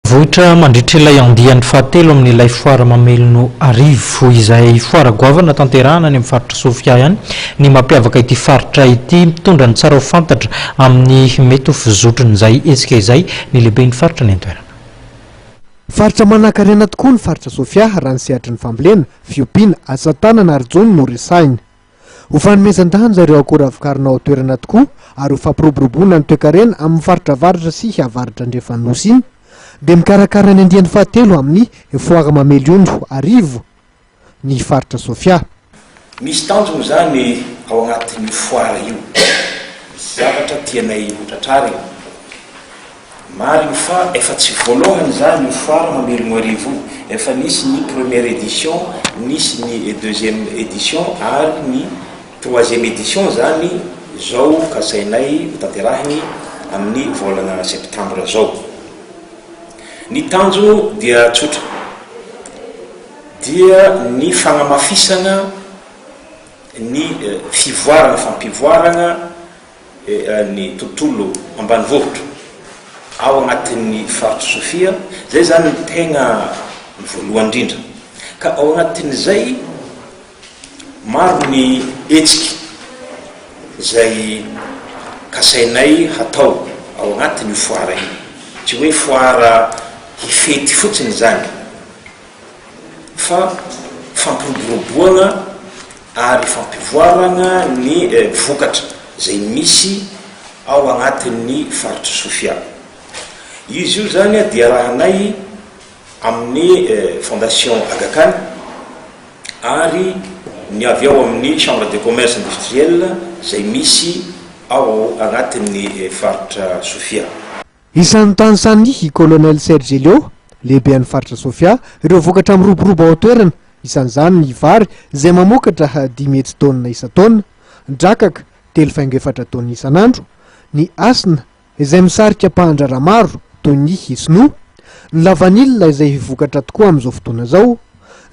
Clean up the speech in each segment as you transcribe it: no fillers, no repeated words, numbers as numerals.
Vohitra mandritra ilay andiany fahatelo amin'ilay foara Mamelona Arivo, izay foara goavana tanterahana any amin'ny faritra Sofia ihany ny mampiavaka ity faritra ity. Mitondra ny tsara ho fantatra amin'ny mety ho fizotrin'izay hetsika izay ny lehiben'ny faritra any an-toerana. Faritra manankarena tokoa ny faritra Sofia raha ny sehatry ny fambolena, fiompiana, asa tanana ary jono no resahina. Ho fanomezan-danja ireo akora vokarina ao an-toerana tokoa ary ho fampiroboroboana ny toekarena amin'ny faritra avaratra sy avaratra andrefan'ny Nosy iny dia mikarakara ny andiany fahatelo amin'ny Foire Mameliondro Arivo ny faritra Sofia. Misy tanjona izany ao anatin'io foire io, misy zavatra tianay ho tratrarina. Marigny fa efa tsy voalohany zany io foire mamelogno arivo io, efa nisy ny première édition, nisy ny deuxième édition ary ny troisième édition zany zao kasainay ho tanterahigny amin'ny volana septembre zao. Ny tanjogno dia tsotra, dia ny fagnamafisagna ny fivoaragna, fampivoaragna ny tontolo ambanivohitra ao anatin'ny faritr'i Sofia, izay izany no tegna voalohany indrindra. Ka ao anatin'izay, maro ny hetsiky izay kasainay hatao ao anatin'io foara io. Tsy hoe foara hifety fotsiny izany fa fampiroboroboana ary fampivoarana ny vokatra izay misy ao anatin'ny faritr'i Sofia. Izy io izany dia arahanay amin'ny Fondation Aga Khan ary ny avy ao amin'ny Chambre de Commerce Industrielle izay misy ao anatin'ny faritra Sofia. Isan'ny tanisan'ny i Colonel Sergelio, lehiben'ny faritra Sofia, ireo vokatra miroborobo ao an-toerana, isan'izany ny vary izay mamokatra 500 taonina isan-taona, drakaka, 3,4 taonina isan'andro, ny hasina izay misarika mpandraharaha maro toy ny sinoa, ny lavanila izay vokatra tokoa amin'izao fotoana izao,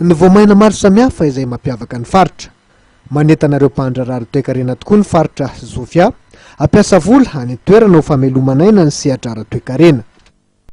ny voamaina maro samihafa izay mampiavaka ny faritra. Manentana ireo mpandraharaha ara-toekarena tokoa ny faritra Sofia hampiasa vola any an-toerana ho fameloman'aina ny sehatra ara-toekarena.